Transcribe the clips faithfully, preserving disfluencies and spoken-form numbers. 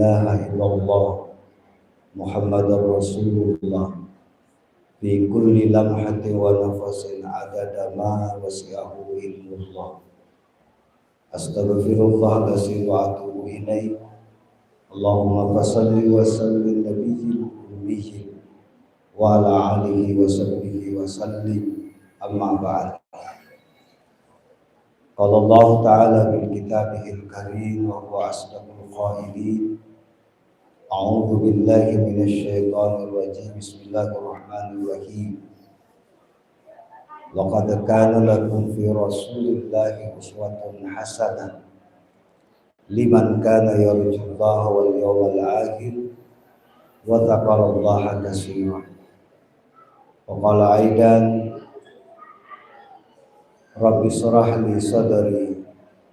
إله إلا الله محمد رسول الله في كل لمحة ونفس عدد ما وسعه علم الله. أستغفر الله العظيم وأتوب إليه. اللهم فصل وسلم النبي الأمي وعلى آله وصحبه وسلم. أما بعد. قال الله تعالى في كتابه الكريم وهو أصدق القائلين: أعوذ بالله من الشيطان الرجيم. بسم الله الرحمن الرحيم. لقد كان لكم في رسول الله أسوة حسنة لمن كان يرجو الله واليوم الآخر وذكر الله كثيرا. وقال أيضا: رب اشرح لي صدري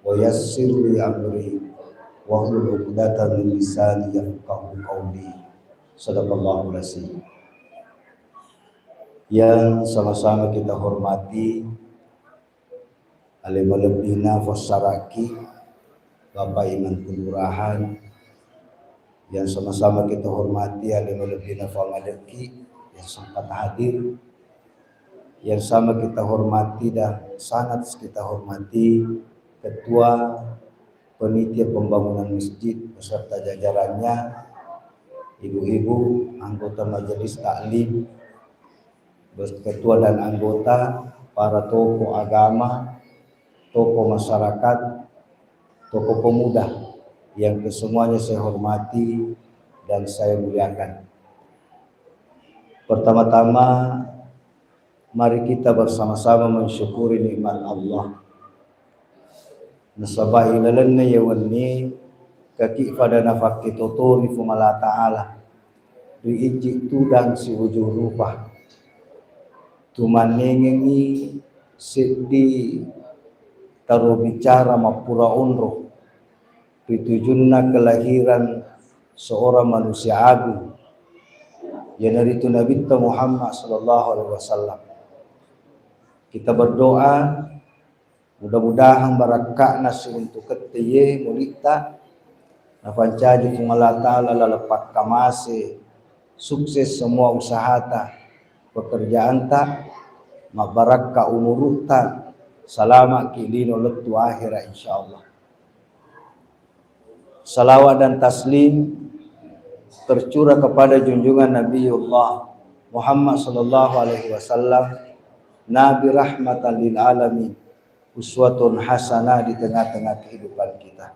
ويسر لي أمري واحلل عقدة من لساني يفقهوا قولي. صدق الله العظيم. Yang sama-sama kita hormati, ale malebbina Fassaraki, Bapak Imam Kelurahan, yang sama-sama kita hormati, ale malebbina Famadeki yang sempat hadir, yang sama kita hormati dan sangat kita hormati Ketua Panitia Pembangunan Masjid beserta jajarannya, ibu-ibu, anggota Majelis Taklim, ketua dan anggota, para tokoh agama, tokoh masyarakat, tokoh pemuda yang kesemuanya saya hormati dan saya muliakan. Pertama-tama, mari kita bersama-sama mensyukuri nikmat Allah. Nasaba ilalenna iya wenni kaki pada nafakkitotoni Puang Allah Ta'ala ri ijji tudang siujung rupa. Tumannengengi seddi taro bicara mappura onro ri tujunna kelahiran seorang manusia agung, iyanaritu Nabitta Muhammad sallallahu alaihi wasallam. Kita berdoa, mudah-mudahan barakka'na siruntuketteye mulitta napancaji Puang Allah Ta'ala laleng pakkamase, sukses semua usahata, pekerjaanta, mabbarakka umurutta, salama'ki lino lettu akhira, insyaallah. Salawat dan taslim tercurah kepada junjungan Nabiullah Muhammad sallallahu alaihi wasallam, Nabi rahmatan lil alamin, uswatun hasanah di tengah-tengah kehidupan kita.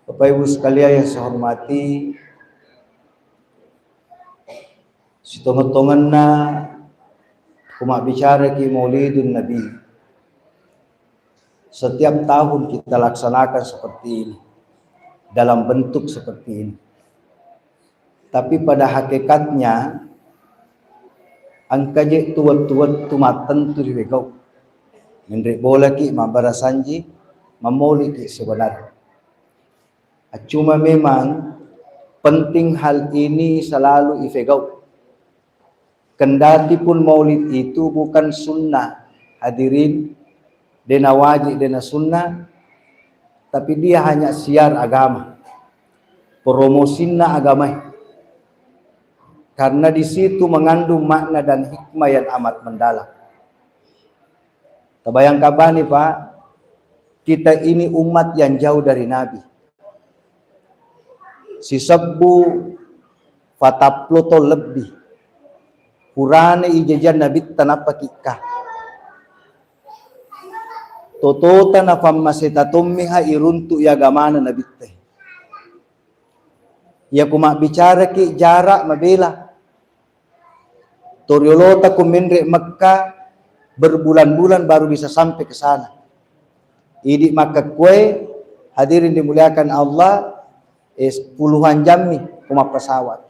Bapak Ibu sekalian yang saya hormati, sitongeng-tongenna ku mabbicaraki Maulidun Nabi, setiap tahun kita laksanakan seperti ini, dalam bentuk seperti ini. Tapi pada hakikatnya, engka je tu wettu-wettu mattentu ripegau. Menre bolaki mabbarasanji, mamoliki sebenarnya. Cuma memang penting hal ini selalu ifegau. Kendati pun maulid itu bukan sunnah, hadirin, dena wajib, dena sunnah, tapi dia hanya siar agama, promosinna agama. Karena di situ mengandung makna dan hikmah yang amat mendalam. Tabayangkan bani, Pak, kita ini umat yang jauh dari Nabi. Sisebbu patappulo taung lebbi. Purana ijajiang Nabitta nappa kikka. Totota nafammase tatommiha iruntu i agamana Nabitta. Iya ku mabbicaraki jarak mabela. Toriolota ku menre Mekka berbulan-bulan baru bisa sampai ke sana. Idi makkakkue, hadirin dimuliakan Allah, eh, puluhan jammi ku mappasawat.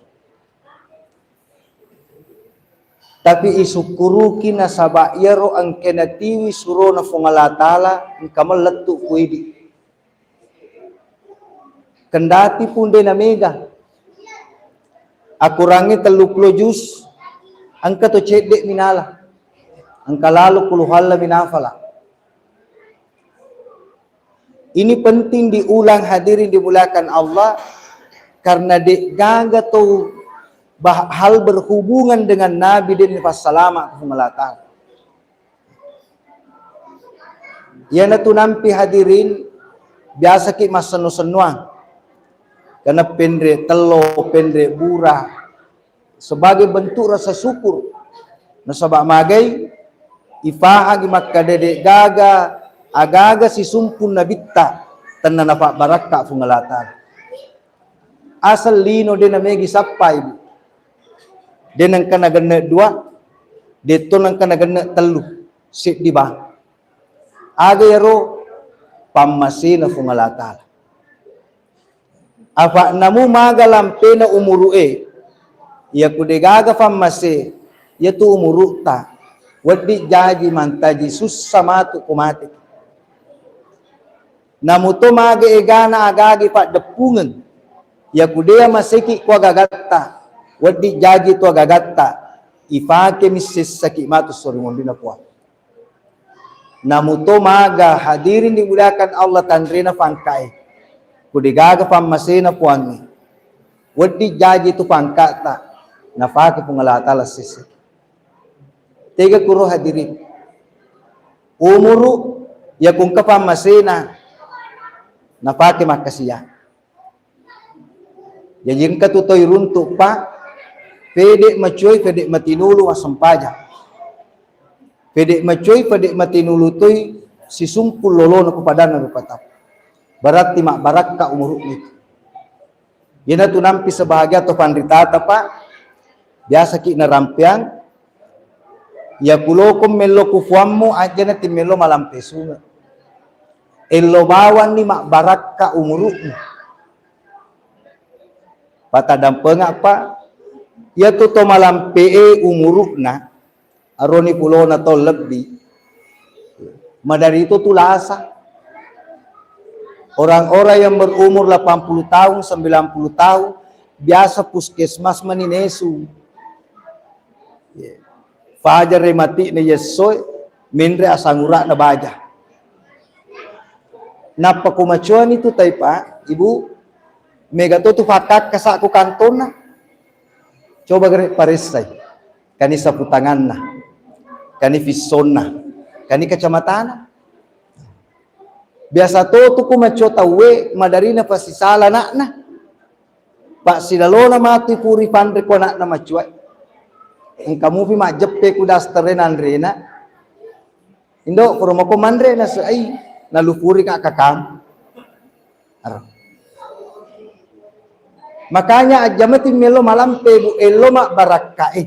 Tapi isukkuruki nasaba iyaro engkena tiwi surona Puang Allah Ta'ala engka mellettu ku idi. Kendati pun de namega. Akurangnge telluppulo juz, engka to cedde minala. Engka lalo qul huwallah minafala. Ini penting diulang, hadirin dimuliakan Allah, Karena de'gaga tau bah-, hal berhubungan dengan Nabi de' nipassalama' Puang Allah Ta'ala. Iyanatu nampi hadirin, biasaki' massenno-sennoang. Karena penre' tello, penre' bura, sebagai bentuk rasa syukur. Nasaba' magai, ifahangngi makkeda de'gaga, agaga sisumpung Nabitta, tenna napabbarakka' Puang Allah Ta'ala. Asal lino de' namegi sappai, Bu. De' nengka nagenne' dua, de' to nengka nagenne' tellu, seddi bang. Aga iyaro? Pammasena Puang Allah Ta'ala. Apa' namu maga lampena umuru'e, iyaku de'gaga pammase, iyatu umuru'ta, wedding jaji mantaji sussa matu ko mate. Namuto maga egana agagi paddeppungeng, iyaku de'a maseki ko agagatta, wedding jaji to agagatta, ifake missessaki matu sori mondina Puang. Namuto maga hadirin dimuliakan Allah tanrena pangkae, ku de'gaga pammasena Puangnge, wedding jaji tu pangka'ta, nafake Puang Allah Ta'ala sessaki. Tega kuro hadirin? Umuru, iya kungka pammasena, nafake makkasiang. Jaji engka tu toi runtu', Pak, pede' macoi, pede' matinulu massempajang. Pede' macoi, pede' matinulu toi sisumpung lolona ku padanna rupa tau. Berarti mabbarakka umuru'mu itu. Iyanatu nampi sebahagia to panritata, Pak, biasaki' narampeang, iya kuloko mello ku Puammu, ajjana timmello malampe sunge'. Ello bawanni mabbarakka umuru'mu. Patadampenga', Pak, iyatu to malampe'e umuru'na, aroni pulona taung lebbi, madari itu tu lasa. Orang-orang yang berumur delapan puluh tahun, sembilan puluh tahun, biasa puskesmas mani nesu. Fajar e mati'na yessoe, menre asangura'na baja. Nappa ko macoani tu tai, Pak, Ibu, mega to tu pakkakkasa' ko kantonna. Coba gere' paressai. Kani sapu tanganna, kani fissonna, kani kacamatana. Biasa to tu ku maco tauwe madarina pasisala ana'na. Pak, silalona matu puri panre ko ana'na macoae. Engka mupi majjeppe ku daster e nanrena. Indo, pura mako manre, nasu ai, nalupuri ka kakang. Aro. Makanya ajjamati mello malampe, Bu, ello mabbarakkae.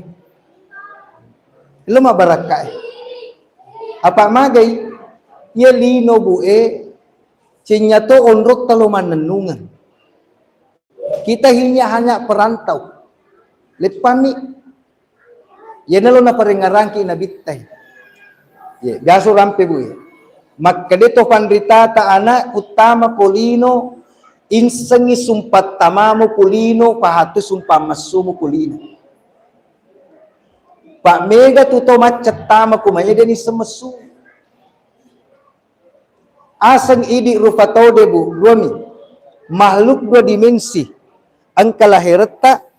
Ello mabbarakkae. Apa magai? Iya lino, Bu, e, cenyato onrotta lo mannennungeng. Kita hanya, hanya perantau. Leppanni. Iyanaro naparengngerangki Nabittai. Ye, biasa rampe, Bu, ye. Makkeda to panritata, ana', kuttama ko lino, insengngi sumpattamamu ko lino, pahattu sumpang messumu ko lino. Pa' mega tu to macca tama ko maega nisseng messu. Aseng idi' rupa tau de, Bu, duami. Makhluk dua dimensi. Engka laheretta.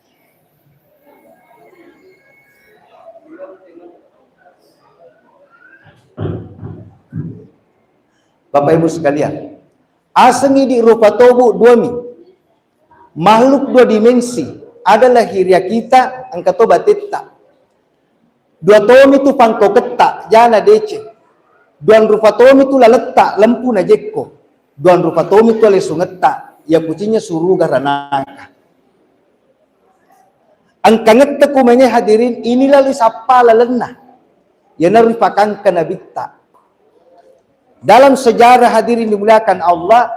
Bapak Ibu sekalian, aseng idi' rupa tau, Bu, duami. Makhluk dua dimensi, ada lahiriah kita, engka to batetta. Dua tomi tu pangkauketta, jana deceng. Duanrupa tomi tu laletta, lempu na jekko. Duanrupa tomi tu alesungetta, iya kucinna suruga ranaka. Engkangetta kumene hadirin, inilah risappa lalenna. Iyanaro ripakangka Nabitta. Dalam sejarah hadirin dimuliakan Allah,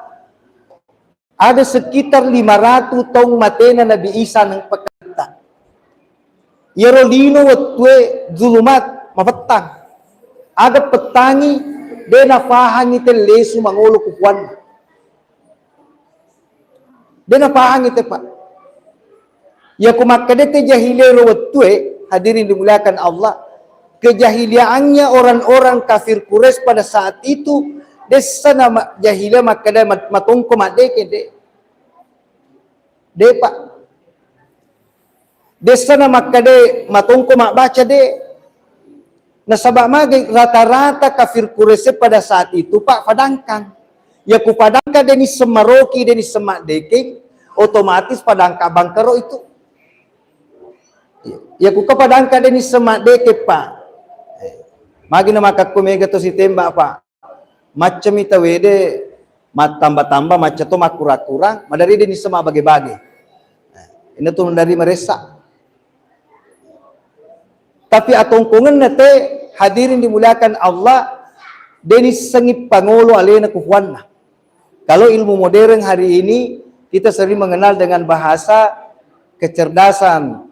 ada sekitar lima ratu taung matena Nabi Isa neng peketta. Iyaro lino wettue zulumat, mafettang. Aga pettangi, de nafahangi tellesu mangolo kupuanna. De nafahangi te, Pak. Iya ku makkeda te jahiliah ro wettue, hadirin dimuliakan Allah, kejahiliaannya orang-orang kafir Quraisy pada saat itu, dessa nama jahiliah makkeda mat-, matongko maddeke, de. De', Pak. Dessa na makkeda matongko mabbaca, de'. Nasaba' magai, rata-rata kafir Quraisy pada saat itu, Pak, padangkang. Iya ku padangkang de' nisseng maroki, de' nisseng maddekeng, otomatis padangkang bangkaro itu. Iya ku ke padangkang de' nisseng maddekeng, Pak. Eh, magi na makkakko mega to sitembak, Pak. Maccami tawede mattamba-tamba, macca to makkura-kurang, maderri de' nisseng mabbage-bage. Eh, inatu maderri maressa. Tapi atongkongenna te, hadirin dimuliakan Allah, de' nissengngi pangolo alena ku puanna. Kalau ilmu modern hari ini, kita sering mengenal dengan bahasa kecerdasan,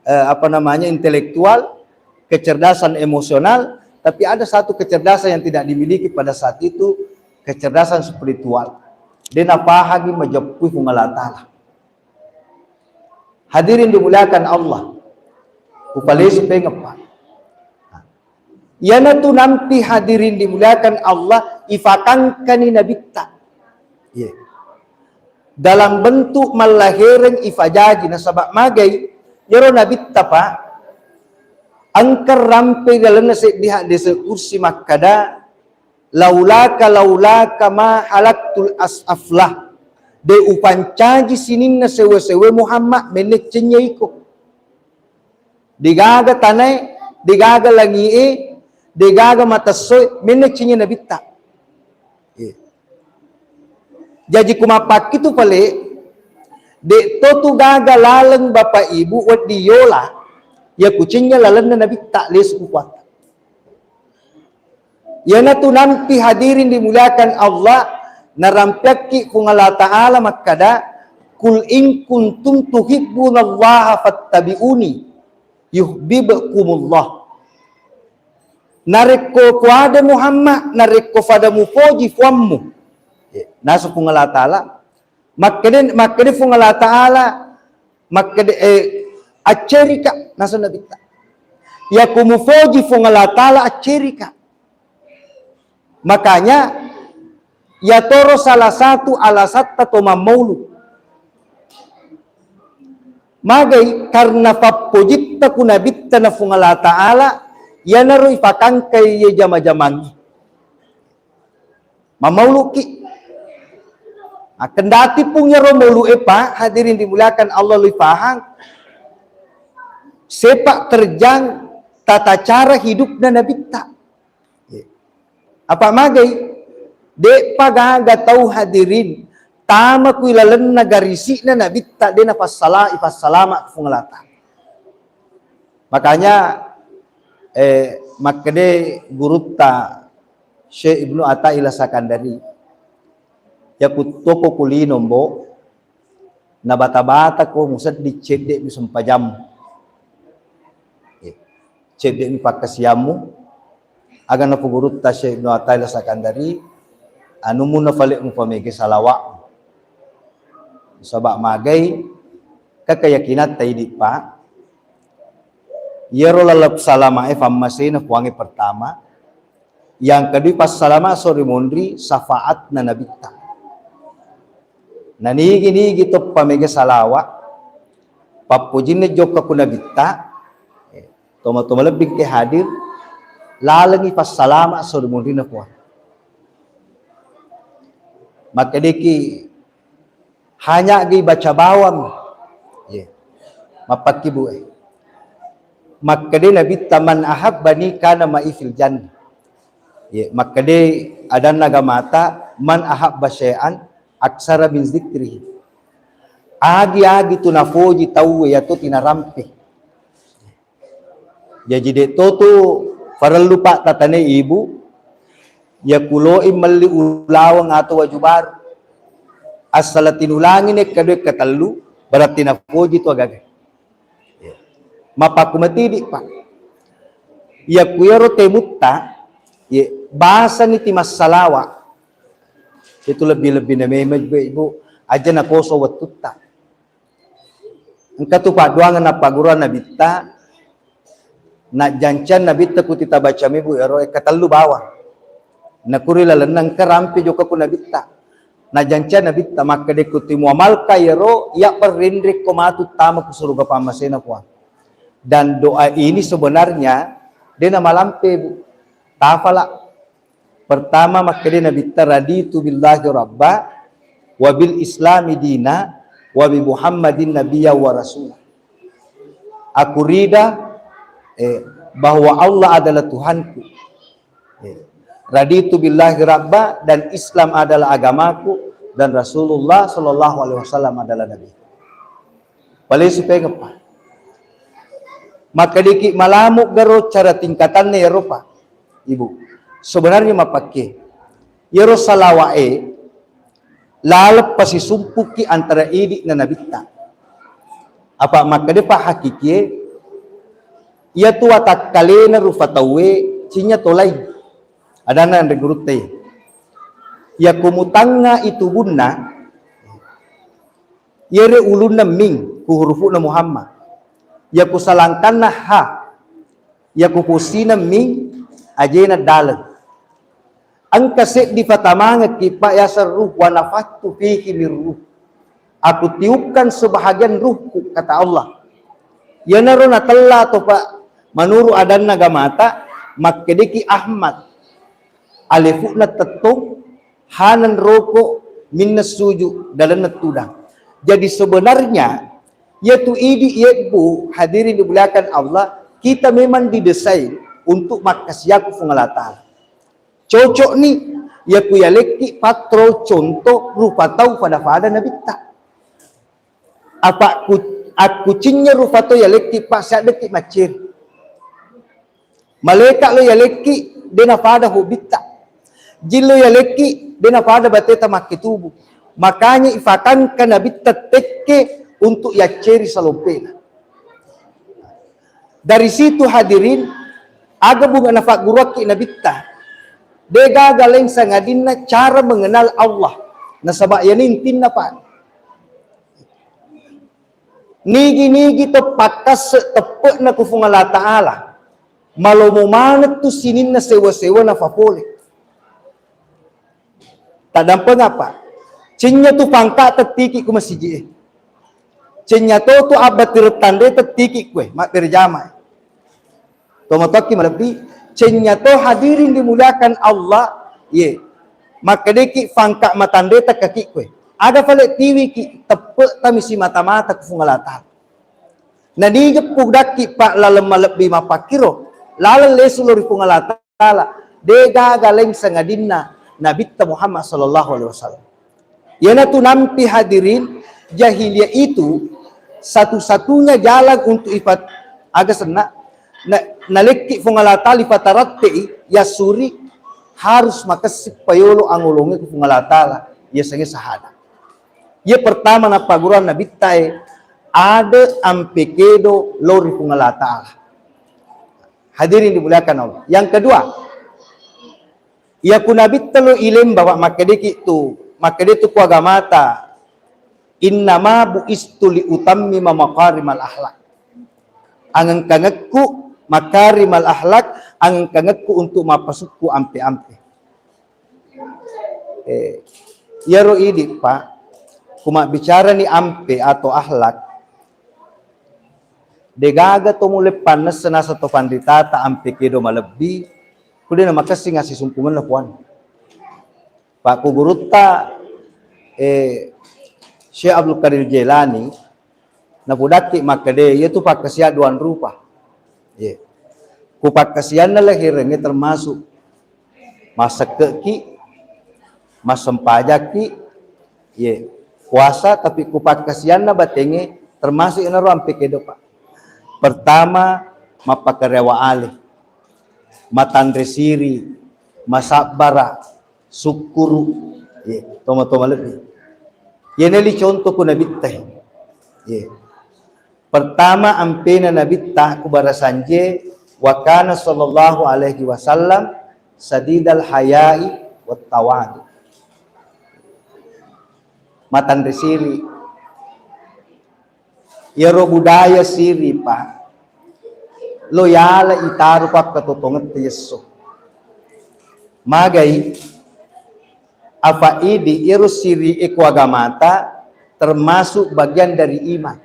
eh, apa namanya, intelektual, kecerdasan emosional, tapi ada satu kecerdasan yang tidak dimiliki pada saat itu, kecerdasan spiritual. De' napahangi majeppui Puang Allah Ta'ala. Hadirin dimuliakan Allah, upalesi pengeppa. Iyanatu nampi, hadirin dimuliakan Allah, ifakangkani nabitta. Iya. Dalam bentuk mallahereng ifajaji, nasaba' magai, iyaro nabitta, Pak, engka rampe lalenna seddi hadese kursi makkada, "Laulaka, laulaka ma halaktul as-, aflah." De' upancaji sininna sewe-sewe Muhammad, menneccennya iko. Degaga tanae, degaga langi'e, degaga matessoe, menneccennya nabitta. Eh. Jaji ku mappakkitu pale, de' to tu gaga laleng bapak ibu wedding yola, iya ku cennya lalenna nabitta lesu ku kuatta. Iyanatu nampi, hadirin dimuliakan Allah, narampiakki Puang Allah Ta'ala makkada, "Qul in kuntum tuhibbunallaha fattabi'uni yuhbibkumullah." Narekko kuada Muhammad, narekko fada mupoji puammu, eh, nasu Puang Allah Ta'ala, Makkede, makkede Puang Allah Ta'ala, makkede, eh, accerika, naseng Nabitta. Iya ku mupoji Puang Allah Ta'ala, accerika. Makanya, iyatoro salah satu alasatta to mammaulu. Magai, karena pappojitta ku Nabitta na Puang Allah Ta'ala, iyanaro ipakangkai iye jama-jamangnge. Mammauluki. Nah, kendati pung iyaro maulu e, Pak, hadirin dimuliakan Allah, lui pahang, sepak terjang tata cara hidupna Nabitta. Apa magai? De'pa gaga tau, hadirin, tama ku ilalenna garisi'na Nabitta, de' napassala-, ipassalama Puang Allah Ta'ala. Makanya, eh, makkede gurutta Syekh Ibnu Athaillah Sakandari, "Yakuttoko ku lino, Mbo, nabata-batako musedding cedde'mi sempajammu. Eh, cedde'mi pakkasiammu." Aga napogurutta Syekh Ibnu Athaillah Sakandari, "Anumu nafale mupamege salawa'mu." Saba' magai, ka keyakinatta idi', Pak. Iyaro laleng salama e fammasena Puangnge pertama, yang kedua passalama sori monri syafaatna Nabitta. Nanigi-nigi toppa mega salawa, pappojinna jokka ku Nabitta, eh, toma-toma lebbi ke hadir, lalengi passalama sori monrina Puang. Makkedeki, hanya gi baca bawang. Ye. Mappakkibu e. Makkede Nabitta, "Man ahabbani kana ma'i fil jannah." Ye, makkede adanna agamata, "Man ahabba syai'an aksara min zikrihi." Agi-agi tu nafoji tauwe, yato tinarampe. Jaji, de' to tu parellu, Pak, tatanai ibu, yakuloi melli ulaweng atau waju baru. Assala tinulangi ne kedua katellu, berarti napoji tu agaga. Mapakku matidi, Pak. Yakuyaro temutta, ye, basani ti massalawa. Itu lebih-lebih na memang, Ibu, aja nakoso wettutta. Engka tu padduangeng nappagurang Nabitta, najjanciang Nabitta ku tita baca mebu ero, e, katellu bawang. Nakuri lalenna engka rampe jokka ku Nabitta. Najancia Nabitta makkeda, ku timuamalka iyaro, iya perrenrekko matu tama ku suruga pammasena Puang. Dan doa ini sebenarnya de namalampe, Bu. Tafala. Pertama makkeda Nabitta, "Raditu billahi rabba, wa bil islami dina, wa bi Muhammadin nabiyya wa rasula." Aku rida, eh, bahwa Allah adalah Tuhanku. Eh, raditu billahi rabba, dan Islam adalah agamaku, dan Rasulullah sallallahu alaihi wasallam adalah nabi. Pale supaya ngeppa. Makkediki malamu garo cara tingkatanna iyaro, Pak. Ibu, sebenarnya mapakke. Iyaro salawa'e laleng pasisumpukki antara idi na Nabitta. Apa makkeda, Pak, hakikie, iyatu watakkalena rufa tauwe cinnya tolai. Adanna anre gurutta, iya. Iya kumutangnga itubunna, iyere ulunna ming ku hurufu'na Muhammad. Iya ku salangkanna ha. Iya ku posina ming, ajena daleng. Engka seddi fatamangekki, Pak, yaseng ruh, "Wa nafakhtu fihi min ruh." Aku tiupkan sebahagian ruhku, kata Allah. Iyanaro natella to, Pak, menurut adanna agamata, makkedeki Ahmad. Alefu'na tettong, hanan roko, minna suju, dalenna tudang. Jadi sebenarnya, yatu idi yebbu, hadirin dimuliakan Allah, kita memang didesain untuk makkasiaku Puang Allah Ta'ala. Cocok ni, yaku yalekki patrol contoh rupa tau pada-pada Nabitta. Apa ku, akkucinnya rupa tau yalekki, Pak, siaddekki macceri. Malaeka lo yalekki, de nafada hobitta. Jin lo yalekki, de nafada bateta makkitubu. Makanya ifakangka Nabitta tekke untuk yacceri salompena. Dari situ, hadirin, aga bunga nafagguruakki Nabitta? De gaga laing sangadinna cara mengenal Allah. Nasaba iyani intinna, Pak. Nigi-nigi to pakkasse teppe'na ku Fuang Allah Ta'ala, malomo maneng tu sininna sewa-sewa nafapole. Taddampeng apa? Cennya tu pangka tettiki ku masiji e. Cennya to tu abbatireng tanre tettiki kue, mabbere jama e. Tomatoakki malebbi, cennya to hadirin dimuliakan Allah, ye. Makkedeki fangka matanre tekkaki kue. Aga fale tiwiki, teppe tami simata-mata ku Fuang Allah Ta'ala. Nadigeppu dakki, Pak, laleng malebbi mappakkiro, laleng lesu lo ri Fuang Allah Ta'ala, de gaga laing sangadinna Nabitta Muhammad sallallahu alaihi wasallam. Iyanatu nampi, hadirin, jahiliyah itu satu-satunya jalan untuk ifat-, aga senna, na-, nalekki Fuang Allah Ta'ala ifataratte'i, yasuri, harus makessing payolo angolonge ku Fuang Allah Ta'ala, yasengnge sahada. Iya pertama nappagurang Nabitta e, ade ampe kedo lao ri Fuang Allah Ta'ala. Hadirin dimuliakan Allah. Yang kedua, iya ku Nabitta lo ilemba, Pak, makkedeki tu, makkede tu ku agamata, "Innama bu'istu li utammima makarimal akhlak." Angengkangekku makarimal akhlak, angengkangekku untuk mappasukku ampe-ampe. Eh, iyaro idi, Pak, ku mabbicarani ampe atau akhlak, de gaga to mulle pannessa naseng to panritata ampe kedo malebbi, ku de namakessing assisumpungenna Puang. Pak, ku gurutta, eh, Syekh Abdul Qadir Jailani, napudakki makkede, iyatu pakkasiang duang rupa. Ye. Ku pakkasianna lahirengnge termasuk massekkeki, massempajakki, ye, puasa, tapi ku pakkasianna batenge termasuk enaro ampe kedo, Pak. Pertama, mappakarewa ale, matanre siri, masabbara, sukkuru, ye, toma-toma lebbi. Ye, neli contoh ku Nabitta. Ye. Pertama, ampena Nabitta ku barasanje, wa kana sallallahu alaihi wasallam sadidal hayai wat tawadu. Matanre siri. Iyaro budaya siri, Pak, lo yala itaro pakkatotongette yesso. Magai, Afa idi iyaro siri e ko agamata termasuk bagian dari iman.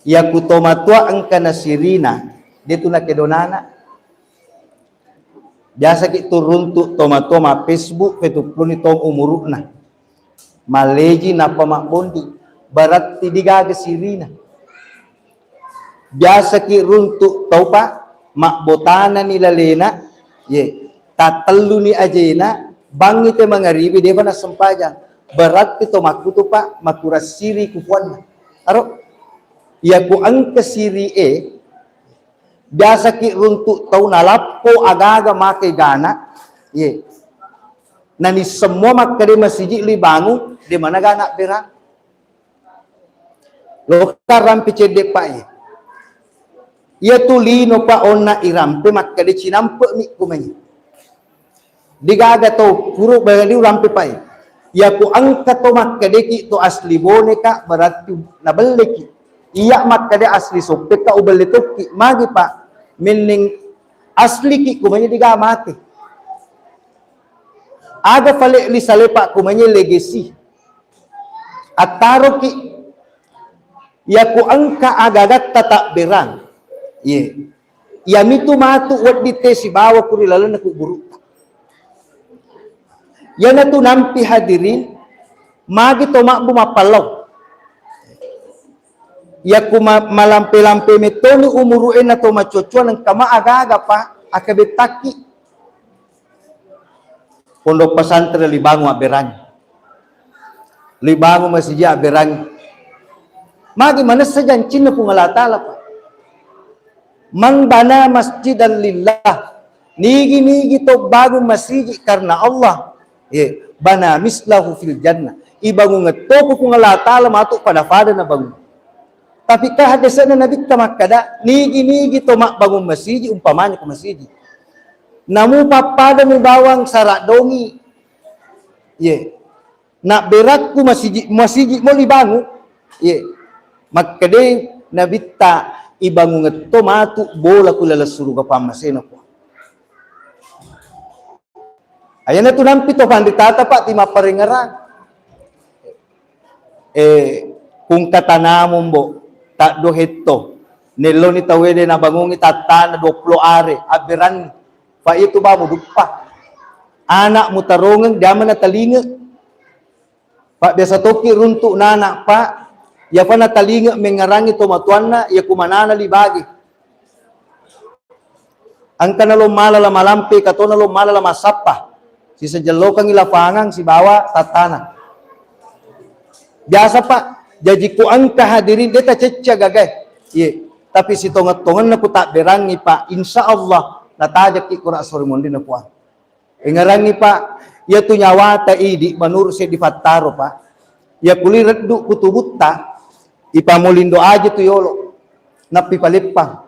Iyaku tomatua engka nasirina, de tu nakedonana. Biasaki tu runtuk tomatua ma Facebook, fetuppuni tong umuru'na. Malleji nappa mabbondi, berarti digaga sirina. Biasaki runtuk tau, Pak, mabbotanani lalena, ye, tattelluni ajena, bangngi te mangaribi defa nassempajang. Berarti to makkutu, Pak, makurang siri ku puanna. Aro, iyaku engka siri e, biasaki runtuk tau nalappo agaga make gana, ye. Nani semua makkeda masiji libangu, de mana gana berang. Loka rampe cedde, Pak, ye. Iya tu lino, Pak, onna irampe makkeda cinampe mi kumanya. Digaga to puro bali urampe, Pak, ye. Iyaku engka to makkedeki to asli Bone ka, berarti nabelleki. Iya makkeda asli Soppe ka, ubelle tokki. Magi, Pak? Menneng asliki kumanya diga mate. Aga fale li sale, Pak, kumanya legesi. Attaroki, iyaku engka agagatta tabberang. Ye. Iyamitu matu wedding te sibawa ku ri lalenna kuburutta. Iyanatu nampi hadirin, magi to mabbu mappallau. Iyaku ma-, malampe-lampe metoni umuru e na to macocoa nengka ma aga-aga, Pak, akabettakki. Pondok pesantren libangu abberangi. Libangu masiji abberangi. Magi manessa jancinna Puang Allah Ta'ala, Pak. Man bana masjidan lillah. Nigi-nigi to bangun masiji karena Allah. Ye, bana mislahu fil jannah. Ibangun ngettoku Puang Allah Ta'ala matu pada-pada na bangun. Tapi ka haddese'na Nabitta makkada, nigi-nigi to mabbangun masiji, umpamanya ko masiji. Namu pappadami bawang sara dongi. Ye. Nabberakku masiji, masiji mo libangu. Ye. Makkede Nabitta, ibangungetto matu bola ku laleng suruga pammasena ko. Ayana tu nampi to panritata, Pak, ti mapparengerang. Eh, pungka tanamung, Bo, taddo hetto. Nelloni tauwe de nabangungi tattana dua puluh are, abberanni. Fa itu ba muduppa. Anak mutarongeng, diamana talinge. Pak, biasa tokki runtuk nana, Pak. Iyapa natalinge mengngerangi tomatuanna, iya kumanana li bage. Engka nalo mala la malampe, katona lo mala la massappa. Sisejjellokangi lapangang sibawa tattana. Biasa, Pak, jaji ku engka hadirin de tacecca gagae. Ye, tapi sitongeng-tongenna ku tabberangi, Pak, insya Allah natajakki kura sori mondina Puang. Engerangi, Pak, iyatu nyawata idi menurut seddi fattaro, Pak. Iya kuli reddu ku tubutta, ipamolindo aja tu yolo. Nappi paleppang.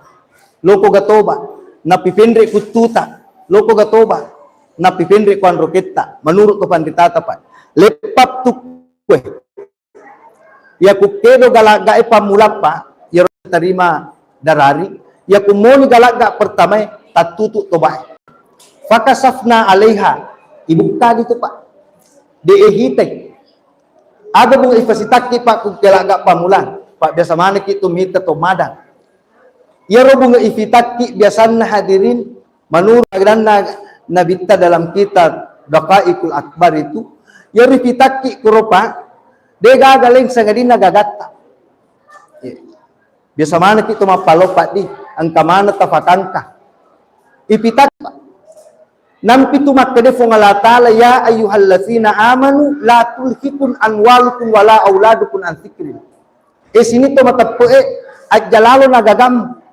Loko gatoba, nappi penre kuttuta. Loko gatoba, nappi penre kuanroketta. Menurut to panritata, Pak. Leppap tu kue. Iyaku kedo galagga e pammulappa, iyaro tarima darari, iyaku moni galagga pertamae tattutu tobae. Fakasafna alaiha, ibukka ditu, Pak. De e hitai. Aga bunga ifasitakki, Pak, ku galagga pammula. Pak, biasa maneki tu mita to madang. Iyaro bunga ifitakki biasanna hadirin, menurut aganna Nabitta dalam kitab Daqaiqul Akbar itu, iyaro ifitakki kuropa, de gaga leng sangadinna gagatta. Iya. Biasa manekki to mappaloppa di, engka maneng tafakangka. Ifitakki. Nampi tu makkeda Fuang Allah Ta'ala, "Ya ayyuhallazina amanu la tulhikum amwalukum wala auladukum an dzikrillah." E sining to mateppe'e, ajja lalo na gagammu.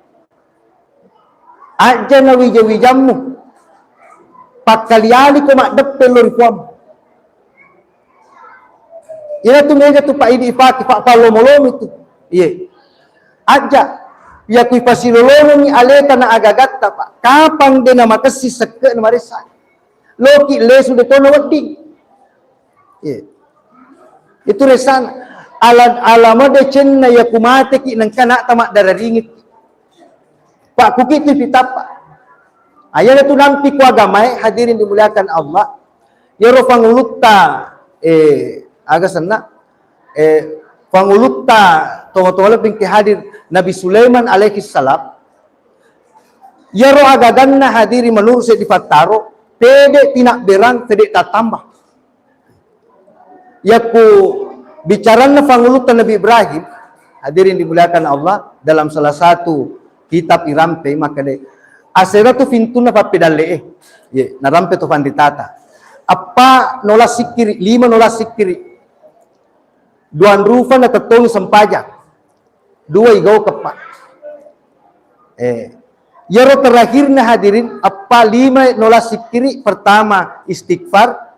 Ajja na wija-wijammu. Pakkali-aliko maddeppe lo ri Puang. Iyatu mega tu Pak idi ipake, Pak, pallomo-lomi tu. Iye. Ajja, iya kui pasilolongengi aleta na agagatta, Pak. Kapang de na makessi sekke na maressa. Loki lesu de tona wedding. Iya. Itu resana. Ala, alama decenna ya kumateki nengka nak tamak dararingit. Pak, kuki tu pitapa. Ayana tu nampi ku agamae, hadirin dimuliakan Allah. Iyaro pangulutta, eh, aga senna, eh, pangulutta, tonga-tonga lebbi engke hadir, Nabi Sulaiman alaihi salam, iyaro agaganna hadiri menurut seddi pattaro, pede pinabberang, pede tattamba. Yakku bicaranna pangulutta Nabi Ibrahim, hadirin dimuliakan Allah, dalam salah satu kitab irampe makkeda, asera tu pintunna pappedalle e. Ye, narampe to panritata. Eppa nola sikkiri, lima nola sikkiri. Duang rufa natettongi sempajang. Dua igau keppa. Eh, iyaro terakhirna hadirin, eppa lima nola sikkiri, pertama istighfar,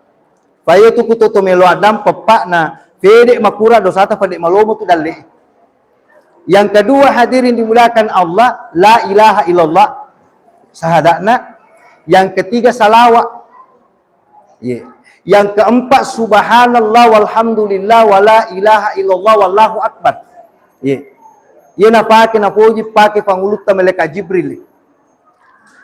Faya tu kutoto melo addampeng, peppa na fede makura dosata, fede malomo tu dalle. Yang kedua hadirin dimuliakan Allah, la ilaha illallah, sahadakna. Yang ketiga salawat. Ye. Yang keempat subhanallah walhamdulillah wala ilaha illallah wallahu akbar. Ye. Ye napake napoji pake pangulutta malaikat Jibril.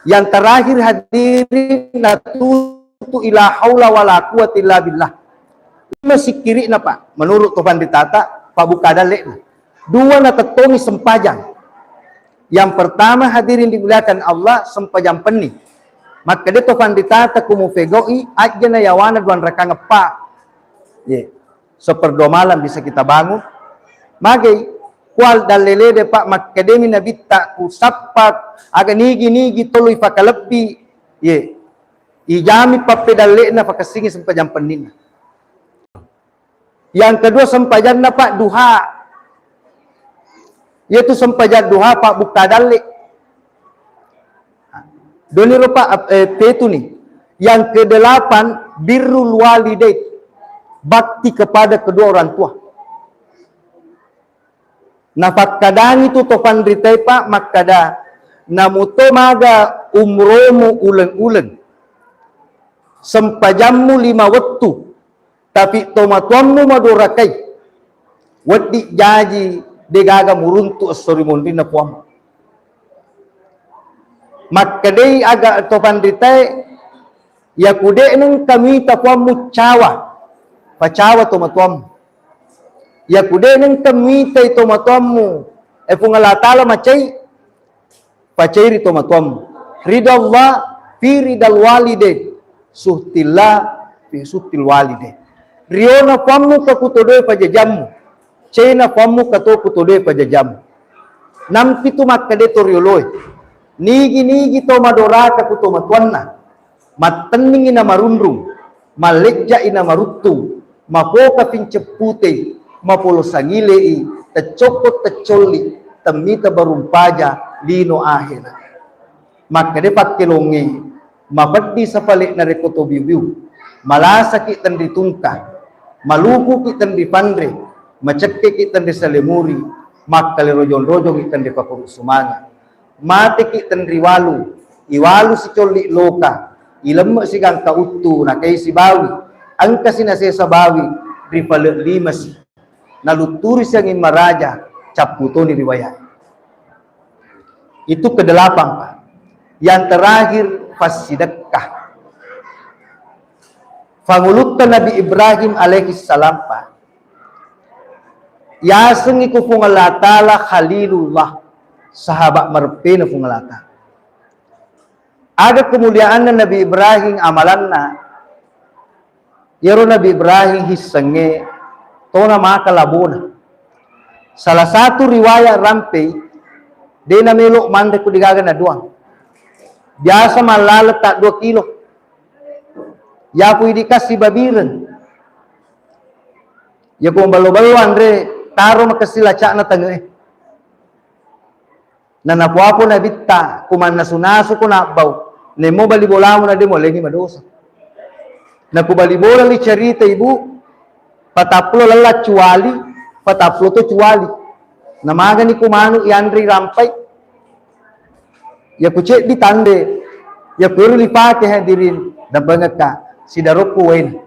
Yang terakhir hadirin, la tutu ila haula wala quwwata illa billah. Lima sikkiri'na, Pak, menurut to panritata, pabbuka dalle'na. Dua natettongi sempajang. Yang pertama hadirin dimuliakan Allah, sempajang penni. Makkeda to panritata, ku mufegau'i ajjana yawana dua rakang eppa. Ye. Seperdoa malam bisa kita bangun. Magei, kual dallelede, Pak, makkedemi Nabitta, ku sappa aga nigi-nigi tolo ifakalebbi, ye, ijami pappedalle'na, fakessingi sempajang penninna. Yang kedua sempajanna, Pak, duha. Yaitu sempajang duha, Pak, bukka dalle. Doni rupa, eh, petu nih. Yang kedelapan, birrul walidain, bakti kepada kedua orang tua. Nafakkadangi tu to panritae, Pak, makkada, namuto maga umromu uleng-uleng, sempajammu lima wettu, tapi tomatoammu madorakai, weddi jaji degaga muruntu esso ri monrinna puammu. Makkedai aga to panritae, yaku de'na engka mita puammu cawa, pacawa tomatoammu. Yaku de'na engka mitai tomatoammu, eh, Puang Allah Ta'ala macai, pacairi tomatoammu. Ridallah fi ridal walidain, suhtillah fi suhtil walidain. Riona puammu ka kutodoe pajajammu, caina puammu ka to kutodoe pajajammu. Nampitu makkeda to rioloe, nigi-nigi to madoraka ku tomatoanna, mattenningi namarunrung, mallejja'i namaruttung, mapoka pincepputei, mapolo sangile'i, teccokko teccolli, temmita barumpaja lino ahera. Makkeda pakkelongnge, mapeddi sapale'na rekko to biu-biu, malasaki tenri tungka, malukuki tenri panre, macekkeki tenri salemuri, makkalero jong-rojongi tenri pakuru sumanga. Mateki tenri walu, iwalu sicolli loka, ilemme sigangka uttu, nakai sibawi, engkasi nasesa bawi, ripale limasi. Nalutturi sianging maraja, cappu toni riwayat. Itu kedelapan, Pak. Yang terakhir, fassidekka. Fangulutta Nabi Ibrahim alaihi salam, Pak, yasengngi ku Puang Allah Ta'ala Khalilullah, sahabat mareppena Puang Allah Ta'ala. Aga kemuliaanna Nabi Ibrahim, amalanna, iyaro Nabi Ibrahim hissengnge tona maka labona. Salah satu riwayat rampei, de namelo manre ku degaga naduang. Biasa mallale ta dua kilo. Yapu idi kasi babireng. Yako ballo-ballo anre, taro makessi lacakna tange'e. Na napoapo Nabitta, ku mannasu-nasu ko nabbau, nemmo bali bolamu na de mualengi madosa. Na ku bali bola li carita ibu, patappulo lella cuali, patappulo to cuali. Na magani ku manu ianre irampai. Ya ku ceddi tande, ya ku eru lipake hadirin, dan bangekka, sidarokku wain.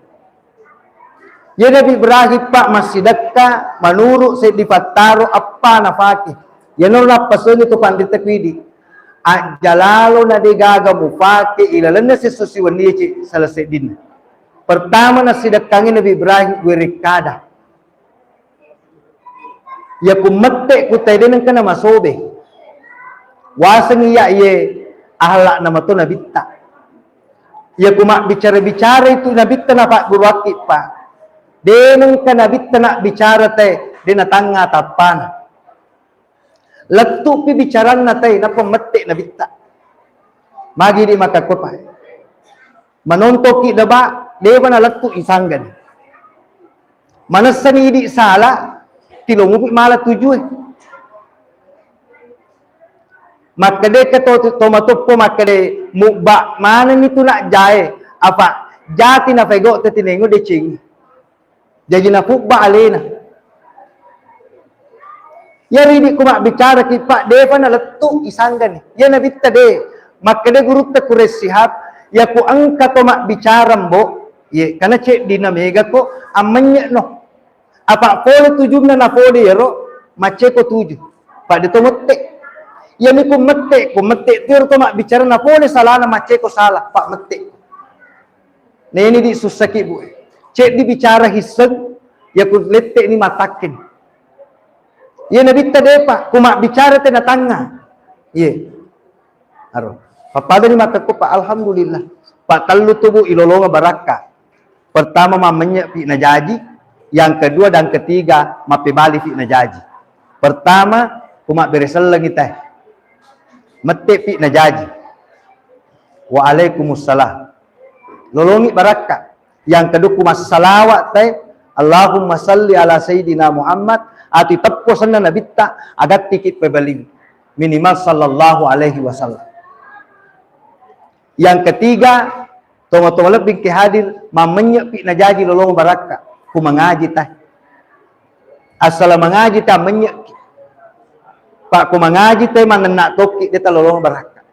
Iya Nabi Ibrahim, Pak, massidekka manuru seddi pattaro eppa nafake. Iyanaro nappasengi tu panrita kuidi. Ajjalalo na degaga mufake ilalenna sesso siwenni ci sala seddinna. Pertama nassidekkangngi Nabi Ibrahim, werekkada. Iya ku mette ku tede nengka namasobe. Waseng iya iye ahlak namato nabitta. Iya ku mabbicara-bicara itu nabitta napagguruakki pa. De nengka nabitta nabbicara te, de natangnga tappana. Lettu'pi bicaranna tai, nappa mette nabitta. Magi di makkakkopa. Manontoki deba, deba nalettu isanggani. Manessani idi sala, tilomupi mala tujue. Makkedeka to, to matoppo makkede mubba manenni tu nak jae, apa jati nafego te tinengo deceng. Jaji napubba alena. Iya ridi ku mabbicara ki pa, defa nalettu isanggani. Iya nabitta de. Makkede gurutta Quraish Shihab, iya ku engka to mabbicara mbo, ye, kana ceddi na mega ko, ammenye no. Apa pole tujunna na pole yero, maceko tuju. Pada to mette. Iya mi ku mette, ku mette tu to mabbicara na pole salana maceko sala, pa mette. Neni di sussaki bu. Ceddi bicara hisseng, ya ku lette ni matakken. Iya nabitta depa, ku mabbicara tena tangnga. Iya. Aro. Pappada ni makkakko pa, alhamdulillah. Pa tellu tu bu ilolonga barakka. Pertama mammenye pi najaji, yang kedua dan ketiga mappebali pi najaji. Pertama, ku mabbere sellengi teh. Mette pi najaji. Waalaikumsalam. Lolongi barakka. Yang kedua ku massalawa te, Allahumma salli ala sayyidina Muhammad, ati teppo senna nabitta, agatti ki pebali. Minimal sallallahu alaihi wasallam. Yang ketiga, toma-toma lebbi ke hadir, mammenye pi najaji lolong barakka, ku mangaji teh. Asal mangaji teh menye ki. Pak ku mangaji teh manenna tokki de ta lolong barakka.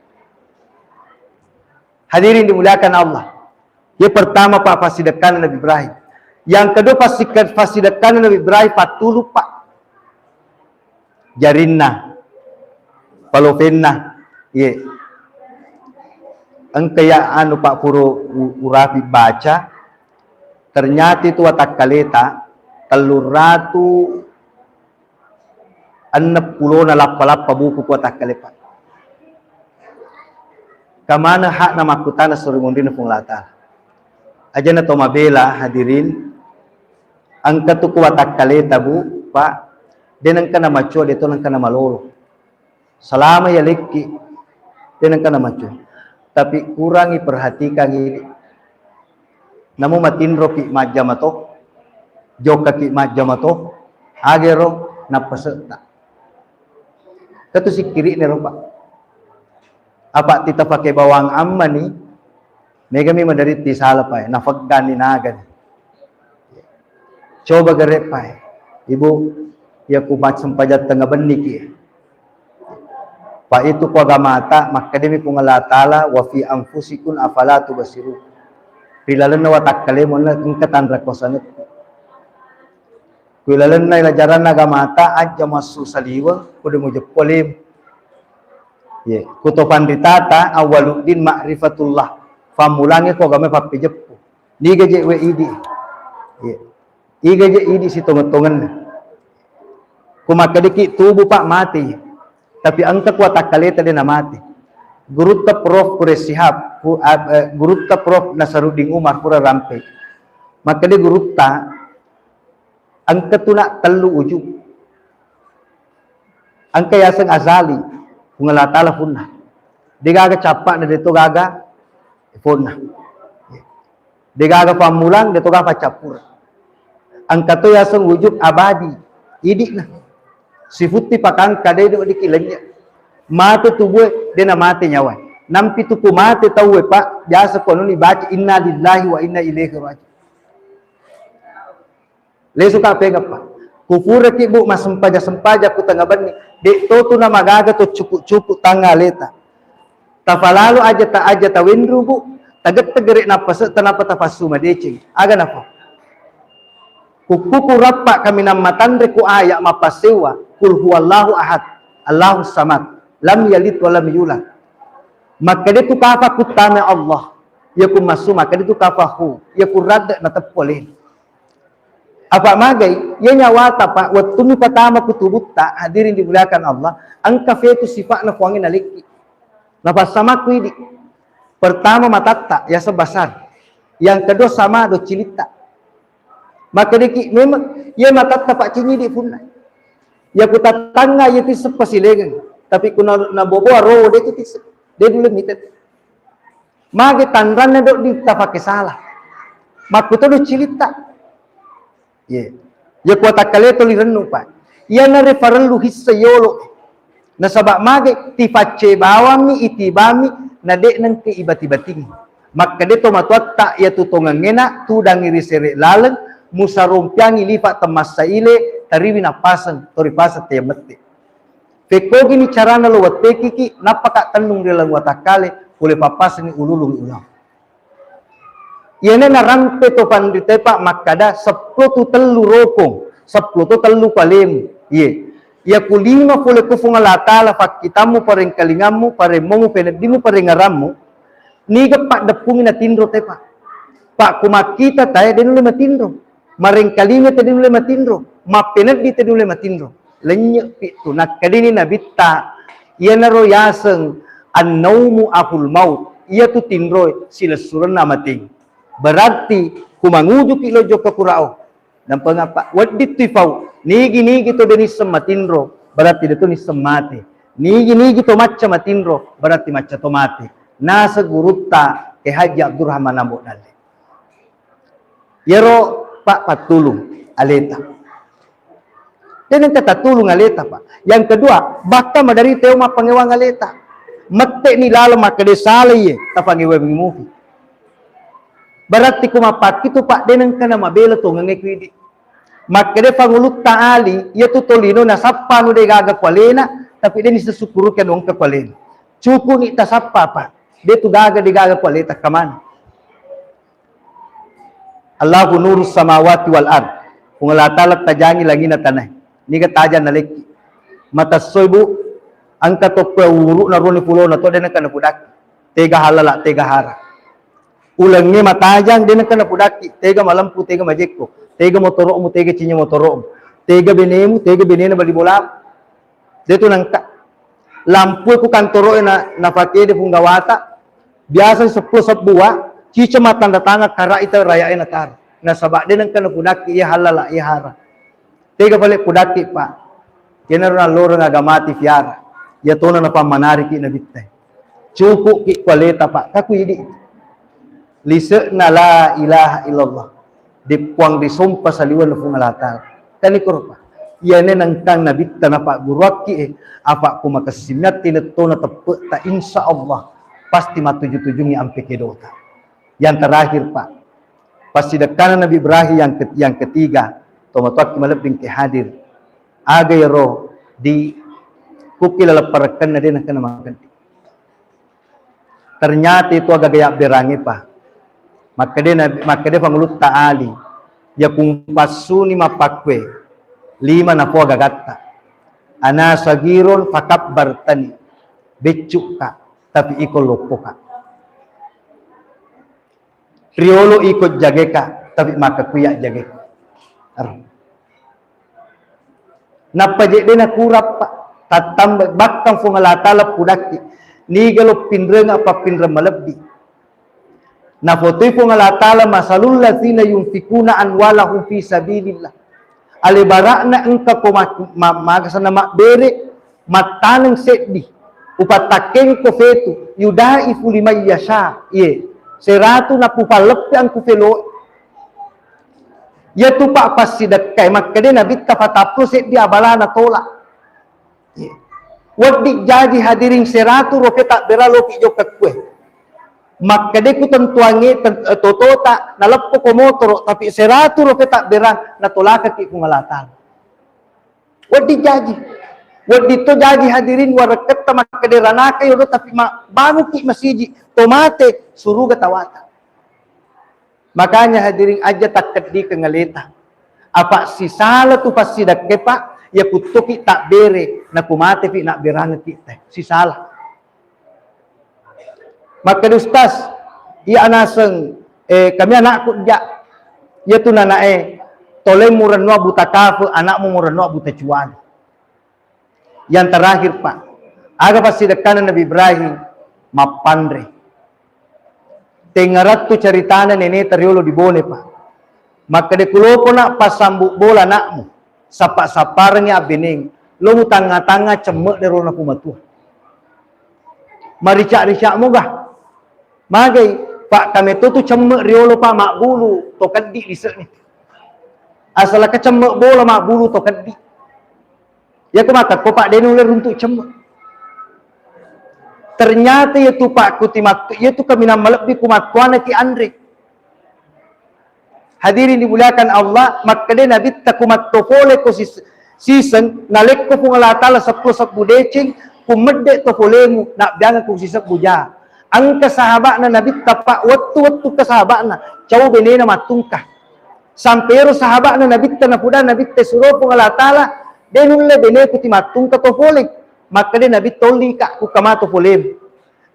Hadirin dimuliakan Allah. Yang pertama, Pak, fassidekkanna Nabi Ibrahim. Yang kedua, fassidekkanna Nabi Ibrahim, patulu, Pak. Jarinna, palofenna, ye. Engka ya anu, Pak, puro u-, urapi baca. Ternyata itu watakkaleta, telluratu enneng pulona lappa-lappa buku ku watakkale, Pak. Kamana hakna makkutana sori monrina Puang Allah Ta'ala. Ajana to mabela hadirin, engka tu ku watakkaleta, Bu, Pak, de nengka namacua, de to nengka namalolo. Selama ya lekki, de nengka namacua. Tapi kurangi perhatikan ini. Namu matinroki majjama to, jokkaki majjama to, agero nappa setta. Ketu sikkiri'ne ro, Pak. Apa tita pake bawang ammani, megami madaritti sala pae, nafeggani nagani. Coba gare pae, Ibu, ya ku massempajang tengnga benni ki. Pa itu ku agamata, makkedami Puang Allah Ta'ala, "Wa fi anfusikum afala tubsirun." Ri lalenna watakkalemu engka tanra kuasanekku. Ku lalenna ilajaranna agamata, ajja massu saliweng, kudu mujeppo lemu. Ye, ku to panritata, awwaluddin ma'rifatullah. Fammulangnge ku agama pappejeppu. Niga je we idi. Ye. Iga je idi sitongeng-tongenna. Ku makkediki tubu, Pak, mate. Tapi engka ku watakkaleta de namate. Gurutta Prof Quraish Shihab, ku-, a-, eh, gurutta Prof Nasaruddin Umar pura rampe. Makkede gurutta, engka tu nak tellu ujung. Engka yaseng azali, Puang Allah Ta'ala punna. Degaga cappa'na, deto gaga punna. Degaga pammulang, deto gaga paccappureng. Engka to yaseng wujud abadi, idi'na. Sifutti pakangka, de, de, diki lennye. Mate tubue, de namate nyawae. Nampi tu ku mate tauwe, Pak, biasa kononi baca, "Inna lillahi wa inna ilaihi raji'un." Lesuka pegappa. Kupuraki, Bu, massempaja-sempaja ku tengnga benni. De to tu namagaga to cupu-cupu tangnga aleta. Tafalalo aja ta aja tawenru, Bu. Taget-tegere nappase tanapa tapassu madeceng. Aga napa? Kukkuku rappa kaminang matanre ku aya mappassewa. Kul huwallahu ahad. Allahus samad. Lam yalid wa lam yulad. Makkede tu kapa kuttana Allah. Iya ku massu, maka ditu kafahu. Iya ku radde nateppo alena. Apa magai, iya nyawata, Pak, wettunni patama ku tubutta, hadirin dimuliakan Allah, engka fetus sifa'na Puangnge nalekki. Napassamaku idi. Pertama matatta, yaseng basar. Yang kedua sama do cilitta. Maka deki memang iya matatta, Pak, cinyi di punna. Ya ku tatangga iya tisseng pasilengeng. Tapi ku na, naboboa rowo de tu tisseng. De dulu mitet. Mage tanranna dok di tapake salah. Makkutodo cilitta. Ye. Ya kuatakkaletoli rennu, Pak. Iyanare parellu hissa yolo. Nasaba mage tipaccebawammi, itibammi, na de nengke ibati-batingi. Makkeda to matuatta, iyatu tongengngena tudangi ri sere laleng, musarompiangi lifa temmassa ile, tariwi nappaseng, toripaseng teyang mette. Fekkogini carana lo wettekiki, nappaka tennung ri laleng watakkale, pole pappasengi ululung ulao. Iyana narampe to panritae, Pak, makkada, seppulo tu tellu rokong, seppulo to tellu palemu. Iye. Iya ku lima pole ku Puang Allah Taala, pakkitammu, parengkalingammu, paremmomu, peneddimu, parengarammu, niga paddeppungi natinro te, Pak. Pak, ku makkita tae, de nulle matinro. Marengkalinga te de nulle matinro. Mappeneddi te de nulle matinro. Lennye'pi tu. Nakkedini Nabitta, iyanaro yaseng annaumu akhul maut. Iyatu tinroe silessurenna mateng. Berarti ku mangujuki lo jokka kurao. Nampengapa? Wedding tu ifau. Nigi-nigi to de nisseng matinro, berarti de to nisseng mate. Nigi-nigi to macca matinro, berarti macca to mate. Naseng gurutta Kiai Haji Abdurrahman Ambo Dalle. Iyaro, Pak, pattulung aleta. De nengka tattulung aleta, Pak. Yang kedua, bakka maderita tau mappangewang aleta. Mette'ni laleng makkeda sala iye, tapangewang mupi. Berarti ku mappakkitu, Pak, de nengka namabela tongengnge ku idi. Makkeda Pangulutta Ali, iyatu tolino nasappa anu de gaga ku alena, tapi de nisukkuruki anu engka ku alena. Cuku'ni tasappa, Pak. De tu gaga de gaga ku aleta kamana. Allahu nurus samawati wal ard. Puang Allah Taala tajangi langina tanae. Niga tajang nalekki. Matassoi, Bu, engka tokko uru'na roni pulona to de nengka napudakki. Tega halala, tega hara. Ulengnge matajang de nengka napudakki. Tega malempu, tega majekko. Tega motoro'mu, tega cinye motoro'mu. Tega benemu, tega benena bali bolamu. De tu nengka. Lampue ku kantoro'e na, napakede punggawata. Biasa seppulo sebbua, cica mattanda tangan kara ita rayae nataro. Nasaba de nengka napudakki iya halala, iya hara. Tega pale pudakki, Pak. Kenaro nalloreng agamati fiara. Iya tona napammanariki nabitta. Cuku'ki ku aleta, Pak. Kaku idi. Lise'na la ilaha illallah. De puang risompa saliwenna Puang Allah Taala. Kan ikoro, Pak. Iyane nengkang nabitta napagguruakki e, apa ku makessimiatti lettona teppe'ta, insya Allah pasti mattuju-tujungi ampe kedota. Yang terakhir, Pak. Passidekkana Nabi Ibrahim yang ke-, yang ketiga, tomatoakki malebbing ke hadir. Aga iyaro di kukki laleng parekkenna de nengka namakeddi. Ternyata itu aga gaya berangi, Pak. Makkede Nabi, makkede Pangulutta Ali, ya kumpassuni mappakkue, lima napoa gagatta. Ana sagirun fakabbartani, beccukka, tapi iko loppoka. Riolo iko jageka, tapi maka kuya jageka. Ar-, Nappa jedde nakurappa, tattamba bakkang Fuang Allah Ta'ala pudakki, niga lo pinrenga pappinreng malebbi. Nafotoi Fuang Allah Ta'ala, "Masalul ladzina yunfikuna amwalahum fi sabilillah." Alebara'na engka ko ma-, ma-, magasana mabbere, mattaneng seddi, upattakkengko fetu, yudaifu liman yasha, iye, seratu napupalleppeang ku felo. Iyatu pa passidekkai, makkeda Nabitta, patappulo seddi abala natola. Wedding jaji hadirin seratu rupiah tabbera loki jokka kue. Makkeda ku tentuangnge ten-, totota, naleppoko motoro, tapi seratu rupiah tabberang natolakaki Puang Allah Ta'ala. Wedding jaji. Wedding to jaji hadirin warekketta makkeda ranaka yodo, tapi ma-, banguki masiji, to mate suruga tawata. Makanya hadirin, aja takkeddikeng aleta. Apa sisala tu passidekke, Pak, ya kuttoki tabbere, naku matepi nabberangeki te. Sisala. Makkeda Ustaz, Iya anaseng, eh, kami anakku ja. Iya tu nanae, toleng murenno buta kafe, anakmu murenno buta cuali. Yang terakhir, Pak, aga passidekkana Nabi Ibrahim? Mappanre. Tengarattu caritana neneta riolo di Bone, Pak. Makkeda, kulopo nak passambu bola anakmu, sappa-sapparengngi abbeneng, lo mutangnga-tangnga cemme de rona kumatua. Marica-rica moga. Magai, Pak, kameto tu cemme riolo, Pak, mabbulu to keddi lise'ni. Asalaka cemme bola mabbulu to keddi. Iya ko matekko, Pak, de nulle runtu cemme. Ternyata iya tu, Pak, ku timattu, iya tu kaminang malebbi ku mattuana ki anre. Hadirin dimuliakan Allah, makkeda Nabitta ku matto pole ko sis-, siseng, nalekko Puang Allah Taala seppulo sebbu deceng, ku medde to polemu, nabbiangeng ku sisebbu ja. Engka sahaba'na Nabitta, Pak, wettu-wettu ke sahaba'na, cau benena mattungka. Sampai ero sahaba'na Nabitta napuda Nabitta suro Puang Allah Taala, de nulle beneku timattungka to pole. Makkeda Nabitta, ollika ku kamato polemu.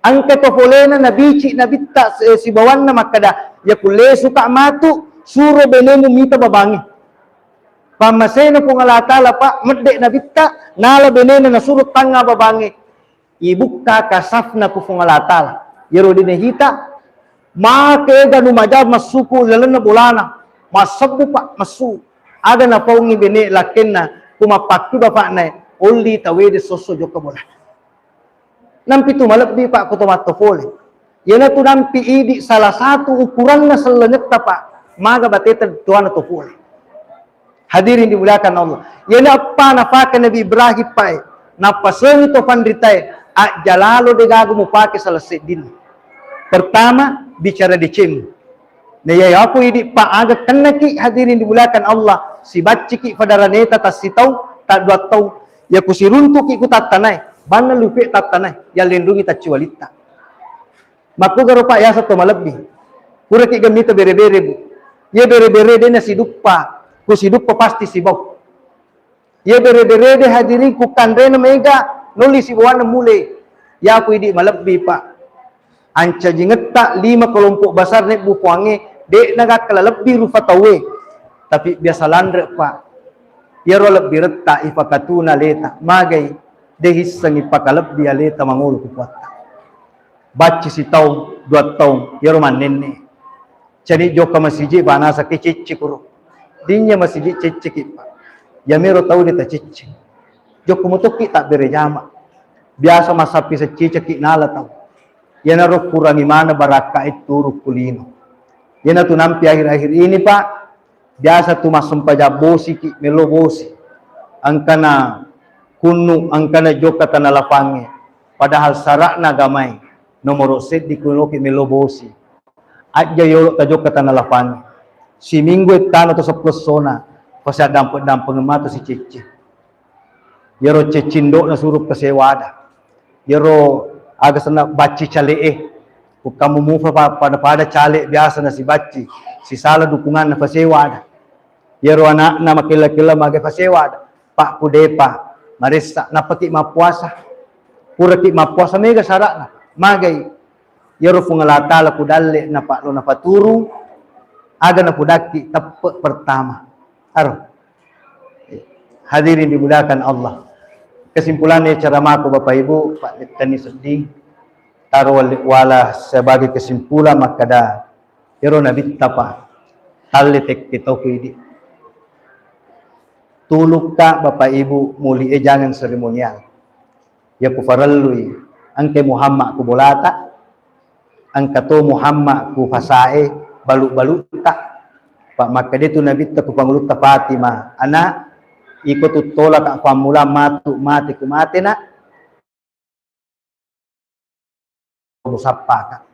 Engka to polena nabici Nabitta, eh, sibawanna makkeda, ya kulle suka matu, suro benemu mita babangi. Pammasena Puang Allah Taala, Pak, medde Nabitta, nala benena nasuro tangnga babangi. Ibukka kasafna ku Puang Allah Taala. Iyaro dene hita, make ega nu maja massuku lalenna bolana. Massebbu, Pak, massu. Aga napaungi bene lakkenna, ku mappakku bapakna, olli tawede sosso jokka bola. Nampi tu malebbi, Pak, ko to matto pole. Iyanatu nampi idi salah satu ukuranna sellengetta, Pak. Maga bateta tuana to pole. Hadirin dimuliakan Allah. Iyana eppa napake Nabi Ibrahim, Pak, e. Nappasengi to panritae, ajjalalo degaga mupake salah seddinna. Pertama, bicara deceng. Na iya yapo idi, Pak, aga kennaki, hadirin dimuliakan Allah, sibacciki pada raneta tassitau, taddua tau. Yaku siruntuki ku tattanae, banna lupe tattanae, yallenrungi tacciwalitta. Makkugaro, Pak, yaseng to malebbi. Puraki gemmita bere-bere, Bu. Iya bere-bere de nasiduppa, ku siduppa pasti sibau. Iya bere-bere de, hadirin, ku kanrena mega, nolli sibawanna mule. Yaku idi malebbi, Pak. Ancajingetta lima kelompok besar nebbu puangnge, de'na gakkala lebbi rufa tauwe. Tapi biasa lanre, Pak. Iyaro lebbi retta ipakatuna leta, magai de hisseng ipakalebbi aleta mangolo ku puatta. Bacci sitaung, dua taung, iyaro mannenne. Cani jokka masiji, banasa ke cecce kuro. Dinya masiji cecce ki, Pak. Yamero tau de tacecce. Jokka mutokki tabbere jama. Biasa masappi seccicekki nala tau. Iyanaro kurangi mana barakka e turu kulino. Iyanatu nampi akhir-akhir ini, Pak, biasa tu massempajang bosiki, melo bosi. Engkana kunnu, engkana jokka tana lapangnge. Padahal sara'na agamai nomoro seddi kunoki melo bosi. Ajja yolo tajokka tana lapangnge. Siminggu ettana to seppulo essona, fasiaddampe-dampengeng matu sicecce. Iyaro ceccindo'na suro pasewa ada. Iyaro aga senna bacci cale'e. Ku kamu mufa pa-, pada-pada cale biasa nasibacci. Sisala dukunganna pasewa ada. Iyaro ana'na makella-kella mage pasewa ada. Pak, ku depa maressa, nappaki mappuasa. Puraki mappuasa mega sara'na. Magai. Iyaro Puang Allah Taala ku dalle napa lo napaturung, aga napudakki teppe pertama. Aro. Hadirin dimuliakan Allah. Kesimpulannya ceramahku Bapak Ibu, Pak Lettani sedding, taro wali-, wala sebagai kesimpulan makkeda, ero Nabitta, Pak, talle tekke tau ku idi. Tulukka Bapak Ibu, muli e jangan seremonial. Iya ku farellui, engka Muhammad ku bolata, engka to Muhammad ku fasae balu-balutta. Pak, makkeda tu Nabitta ku pangulutta Fatimah, "Ana, iko tu tolaka fammulang matu mate ku mate, Nak." Musappaka.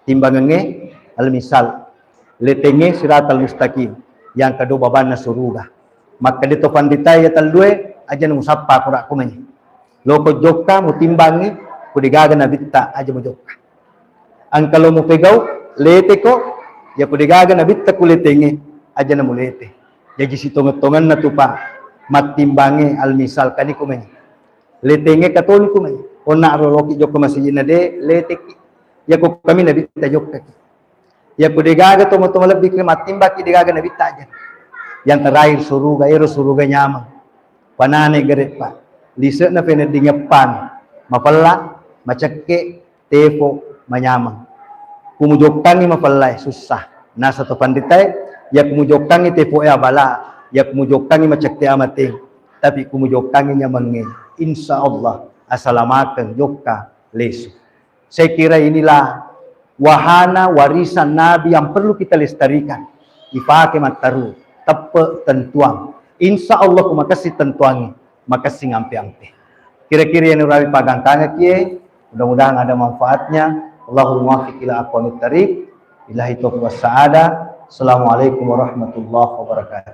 Timbangengnge, al-misal. Letengnge siratal mustaqim. Yang kedua babanna suruga. Makkeda to panritae iya tellue, aja na musappa kura kumani. Loko jokka, mutimbangi, ku degaga Nabitta, aja mujokka. Engka lo mupegau, leteko, ya ku degaga Nabitta ku letengnge, aja na mulete. Jaji sitongeng-tongenna tu, Pak, mattimbangnge, al-misal kani kumani. Letengnge katoni kumai. Onna roloki jokka masijinna de, leteki. Yako kami Nabitta jokkaki. Yakko degaga tomatoa malebbi ki, mattimbaki degaga nabitta aja. Yang terakhir suruga, ero suruga nyameng. Panane gere, Pak. Lise'na penedding eppan mapella, macekke, tepo, manyameng. Kumujokkangi mapellae, sussa. Nasa to panritae, ya kumujokkangi tepoe abala, ya kumujokkangi macekke amate. Tapi kumujokkangi nyamengnge, insya Allah asalamakeng jokka lesu. Saya kira inilah wahana warisan Nabi yang perlu kita lestarikan. Ipake mattaru, teppe tentuang. Insya Allah ku makessing tentuangnge, makessing ampe-ampe. Kira-kira yang nurawi pagangkangekkie, mudah-mudahan ada manfaatnya. Allahumma muwaffiq ila aqwamit thariq. Billahi taufiq was sa'adah. Assalamualaikum warahmatullahi wabarakatuh.